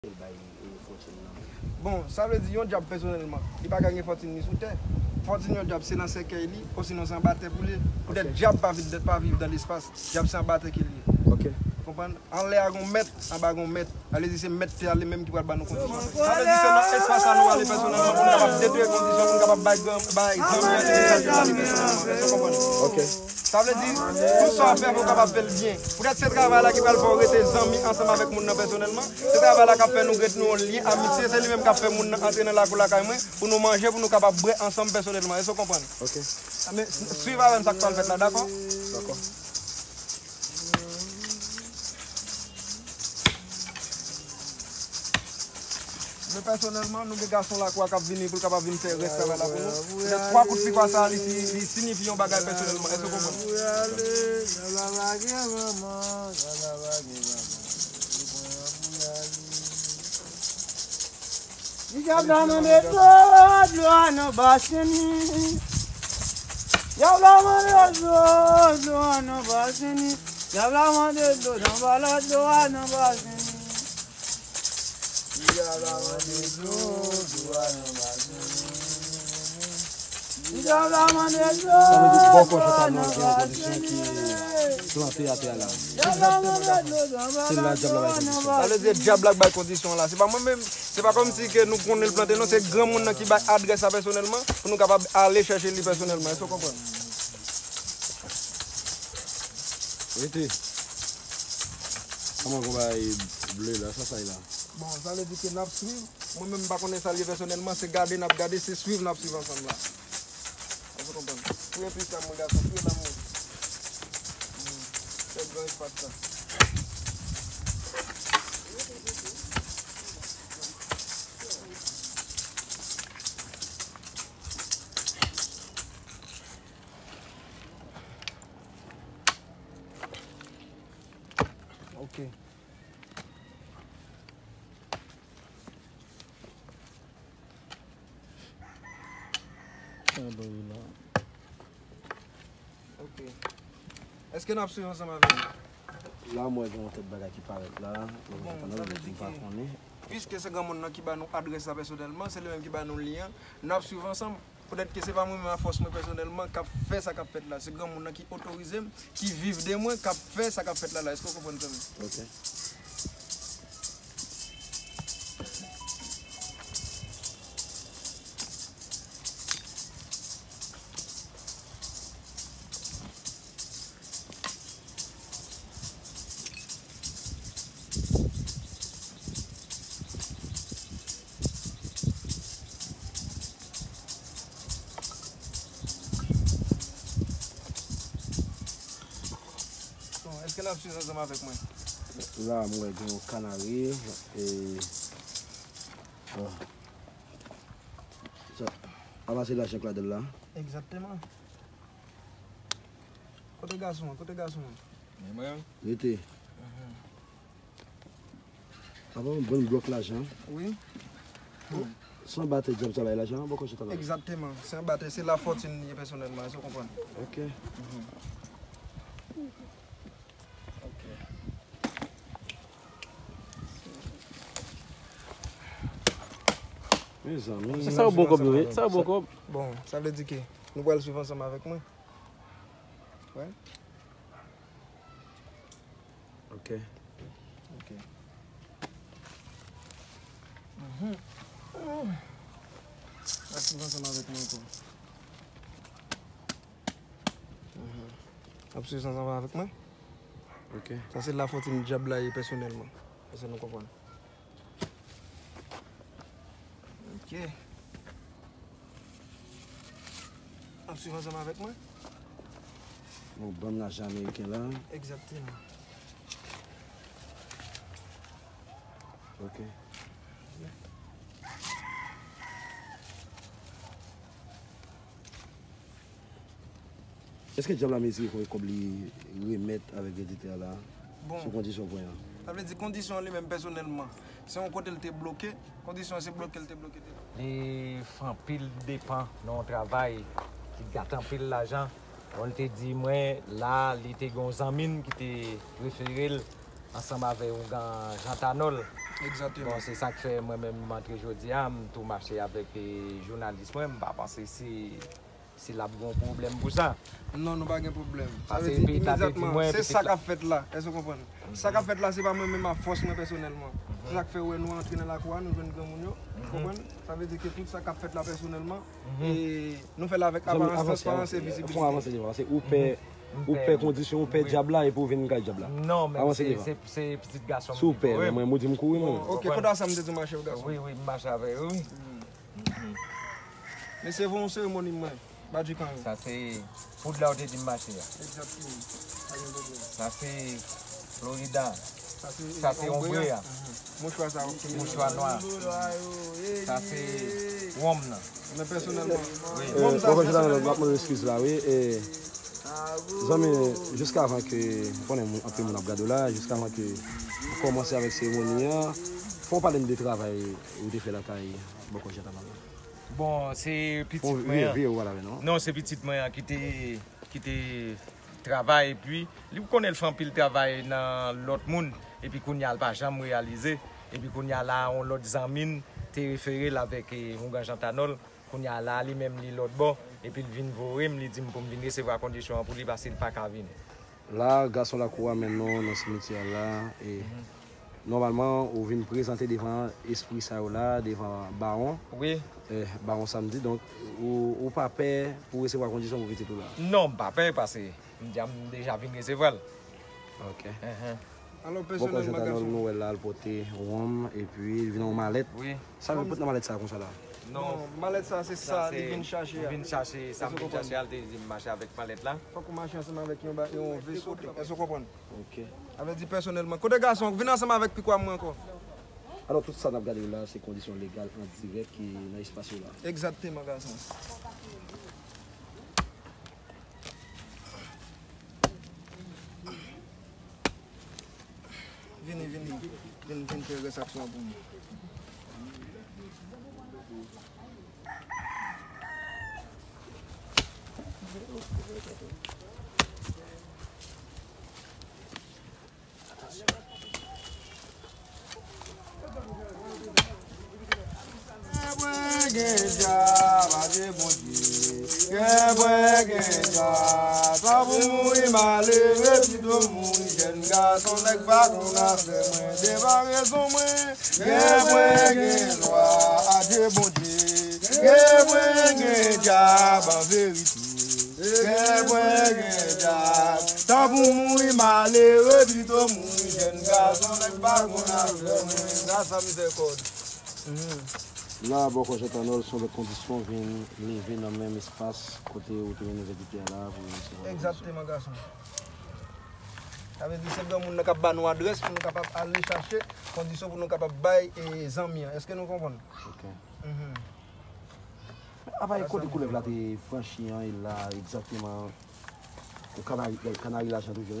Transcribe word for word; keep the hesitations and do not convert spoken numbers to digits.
L bay, e, fòtin nan. Bon, sa vle di yon dyab pèsonèlman, li pa ka gen fòtin ni sou tè. Fòtin yon dyab se nan sèkèy li, osinon se anba tè pou li. Poutèt dyab pa viv, pa viv dan lespas. Dyab se anba tè ke li ye. Ok. Konprann? Anlè a gon mèt, anba gon mèt. Sa vle di se mèt tè a li menm ki pral ban nou kondisyon. Sa vle di se nan espas la nou ale pèsonèlman pou nou kapab detwi kondisyon, pou nou kapab bay gran, bay zanmi an, se sa ke nou ale pèsonèlman. Èske w konprann? Ok. Sa vle di, tout sa w ap fè, fò w kapab fè l byen. Poutèt se travay la ki pral fè w rete zanmi ansanm avèk moun nan pèsonèlman. Se travay la k ap fè nou ret nou yon lyen amitye. Se li menm k ap fè moun nan antre nan lakou lakay mwen, pou nou manje, pou nou kapab bwè ansanm pèsonèlman. Èske w konprann? Ok. Men, swiv avè m sa k pral fèt la, dakò? Dakò. Men pèsonèlman, nou gen gason lakwa k ap vini pou l kapab vin fè rès travay la pou nou. Petèt twa kout pikwa sa a, li si-, li sinifye yon bagay pèsonèlman. Èske w konprann? Dyab la mande dlo, dlo a nan basen li. Dyab la mande dlo, dlo a nan basen li. Dyab la mande dlo nan bala, dlo a nan basen li. Dyab la mande dlo, dlo a nan basen li. Dyab la mande dlo, dlo a nan basen li. Sa vle di dyab la bay kondisyon. Se la dyab la bay kondisyon. Sa vle di dyab la bay kondisyon la. Se pa mwen menm, se pa kòmsi ke nou konnen l plante non, se granmoun nan ki bay adrès la pèsonèlman pou nou kapab ale chèche li pèsonèlman. Èske w konprann? Rete. Kòman gon bagay ble la, sa sa ye la? Bon, sa vle di ke n ap swiv. Mwen menm m pa konnen sa l ye pèsonèlman, se gade n ap gade, se swiv n ap swiv ansanm la. Èske w konprann? Fouye plis la mwen gason, fouye la mwen. Hmm. Fè gran espas la. Ok. Sa bon wi la. Ok. Èske n ap swiv ansanm avè m? La, mwen gen yon tèt bagay ki parèt la. Bon, sa vle di ke, piske se granmoun nan ki ba nou adrès la pèsonèlman, se li menm ki ba nou lyen an, n ap swiv ansanm. Poutèt ke se pa mwen menm a fòs mwen pèsonèlman k ap fè sa k ap fèt la. Se granmoun nan ki otorize m, ki viv de mwen, k ap fè sa k ap fèt la la. Èske w konprann, zanmi? Ok. Bon, èske n ap swiv ansanm avèk mwen? La, m wè gen yon kanari, e, bon. Sa, a pa se lajan k ladan l la? Egzakteman. Kote gason an? Kote gason an? Men mwen. Rete. Mhm. Sa pa yon bon blòk lajan. Wi. Se anba tè dyab sa bay lajan an, bò kote sa bay. Egzakteman. Se anba tè, se la fòtin li ye pèsonèlman, èske w konprann? Ok. Mhm. Ok. Mezanmi. Se sa yo bon kòb yo ye, sa yo bon kòb. Bon, sa vle di ke nou pral swiv ansanm avèk mwen. Wè. Ok. Ok. Mhm. Ap swiv ansanm avèk mwen ankò. Mhm. Ap swiv ansanm avèk mwen? Ok. Sa se la fòtin dyab la ye pèsonèlman. Èske nou konprann? Ok. Ap swiv ansanm avèk mwen? Bon, ban m lajan ameriken la. Egzakteman. Ok. Èske dyab la mezire konbyen kòb li remèt avèk kreditè a la? Bon. Sou kondisyon pwen an. Sa vle di kondisyon an li menm pèsonèlman, se yon kote l te bloke, kondisyon an se bloke l te bloke te. Li fè anpil depan nan yon travay ki gate anpil lajan. Bon, li te di mwen la, li te gen yon zanmi l ki te refere l ansanm avè oungan Jean Tanol. Egzakteman. Bon, se sa k fè mwen menm m antre jodi a, m tou mache avèk, e, jounalis mwen, m pa panse si, si l ap gen yon pwoblèm pou sa. Non, nou pa gen pwoblèm. Sa vle di imedyatman, se sa k ap fèt la. Èske w konprann? Sa k ap fèt la, se pa mwen menm ak fòs mwen pèsonèlman. Se sa k fè ou wè nou antre nan lakou a, nou jwenn granmoun yo. Ou konprann? Sa vle di ke tout sa k ap fèt la pèsonèlman, e nou fè l avèk aparans, transparans e vizibilite. Fò avanse devan, paske ou pè, ou pè kondisyon, ou pè dyab la, epi ou vin kay dyab la. Non, men se, se, se pitit gason m. Si w pè, men mwen, ou di m kouri, mwen. Ok, konn sa m te di w mache, gason. Wi, wi, m mache avè yo, wi. Mesye, voye yon seremoni mwen. Badji Karen. Sa se poud la ou te di m mache a. Egzakteman. Pa gen pwoblèm. Sa se Florida. Sa se ombre a. Mouchwa sa, ok. Mouchwa nwa. Sa se wonm nan. Men pèsonèlman. Wi. Wonm sa, pèsonèlman. M ap mande eskiz la, wi. E, zanmi, jiskavan ke, m konnen moun, anpil moun ap gade w la, jiskavan ke ou kòmanse avèk seremoni an, fò w pale m de travay ou te fè lakay bòkò Jean Tanol la. Bon, se pitit mwen an. Non, se pitit mwen an ki te, ki te travay, epi li konnen l fè anpil travay nan lòt moun, epi kounye a l pa janm reyalize, epi kounye a la, yon lòt zanmi n te refere l avèk, e, oungan Jean Tanol, kounye a la, li menm li lòt bò, epi l vin voye m, li di m pou m vin resevwa kondisyon an pou li, paske l pa ka vini. La, gason lakou a mennen w nan simityè la, e nòmalman, ou vin prezante devan espri sa yo la, devan bawon. Wi. E, bawon Samdi, donk, ou, ou pa pè pou resevwa kondisyon pou pitit ou la? Non, m pa pè, paske m di a m deja vin resevwa l. Ok. Enhen. Alò, pèsonèlman, gason. Bòkò Jean Tanol, nou wè l la, l pote wonm, epi l vin yon malèt. Wi. Sa l pote nan malèt sa konsa la? Non, malèt sa, se sa li vin chache a. Vin chache, sa m vin chache a, l te di m mache avèk malèt la. Fòk ou mache ansanm avèk yon ba-, yon veso. Èske w konprann? Ok. Sa vle di pèsonèlman. Kote gason, vin ansanm avèk pikwa mwen ankò. Alò, tout sa n ap gade yo la, se kondisyon legal an dirèk ki nan espas yo la. Egzakteman, gason. Vini, vini. Vin, vin fè rès aksyon an pou mwen. Kè mwen gen dyab, adye Bondye. Kè mwen gen dyab, pa pou mouri malere, pito mouri jèn gason, nèg pa konn afè mwen, devan rezon mwen. Kè mwen gen lwa, adye Bondye. Kè mwen gen dyab, an verite. Kè mwen gen dyab, tan pou mouri malere, pito mouri jèn gason, nèg pa konn afè mwen. Gras a mizèrikòd. La, bòkò Jean Tanol, sou lòt kondisyon, vin leve nan menm espas kote ou te mennen vèditè a la pou resevwa kondisyon. Egzakteman, gason. Sa vle di se granmoun nan k ap ba nou adrès pou nou kapab ale chache kondisyon pou nou kapab bay, e, zanmi an. Èske nou konprann? Ok. Mhm. Apa e kote koulèv la te franchi an, e la egzakteman ou kanari, kanari lajan toujou.